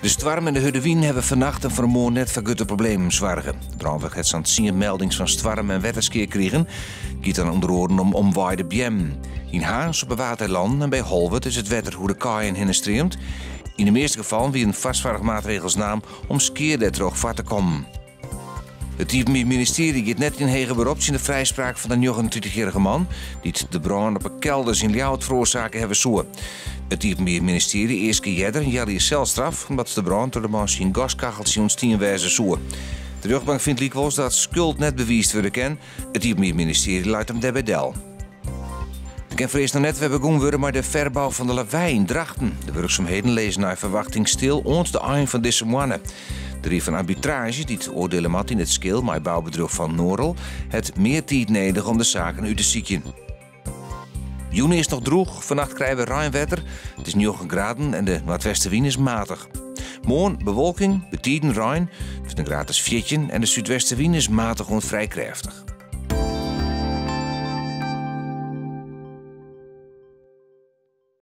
De stoarm en de hurde wyn hawwe fannacht en fannemoarn net foar grutte problemen soarge. De brânwacht hat sa'n tsien meldings fan stoarm en wetterskea krigen. It giet dan ûnder oaren om omwaaide beammen. Yn Harns op de Waadeilannen en by Holwert is it wetter oer de kaaien hinne streamd. Yn de measte gefallen wienen foarsoarchmaatregels naam om skea dêrtroch foar te kommen. It Iepenbier Ministearje giet net yn heger berop tsjin de frijspraak fan de njoggenentritichjierrige man dy't de brân op 'e Kelders yn Ljouwert feroarsake hawwe soe. It Iepenbier Ministearje easke earder in healjier selstraf omdat de brân troch de man syn gaskacheltsje ûntstien wêze soe. De rjochtbank fynt lykwols dat skuld net bewiisd wurde kin. It Iepenbier Ministearje leit him dêrby del. Der kin foarearst noch net wer begûn wurde mei de ferbou fan de Lawei yn Drachten. De wurksumheden lizze nei ferwachting stil oant de ein fan dizze moanne. De Rie fan Arbitraazje, dy't oardiele moat yn it skeel mei boubedriuw Van Norel, hat mear tiid nedich om de saken út te sykjen. Jûn is noch drûch, fannacht krije we reinwetter. It is njoggen graden en de noardwestewyn is matich. Moarn bewolking, betiden rein. It wurdt in graad as 14 en de súdwestewyn is matich oant frij krêftich.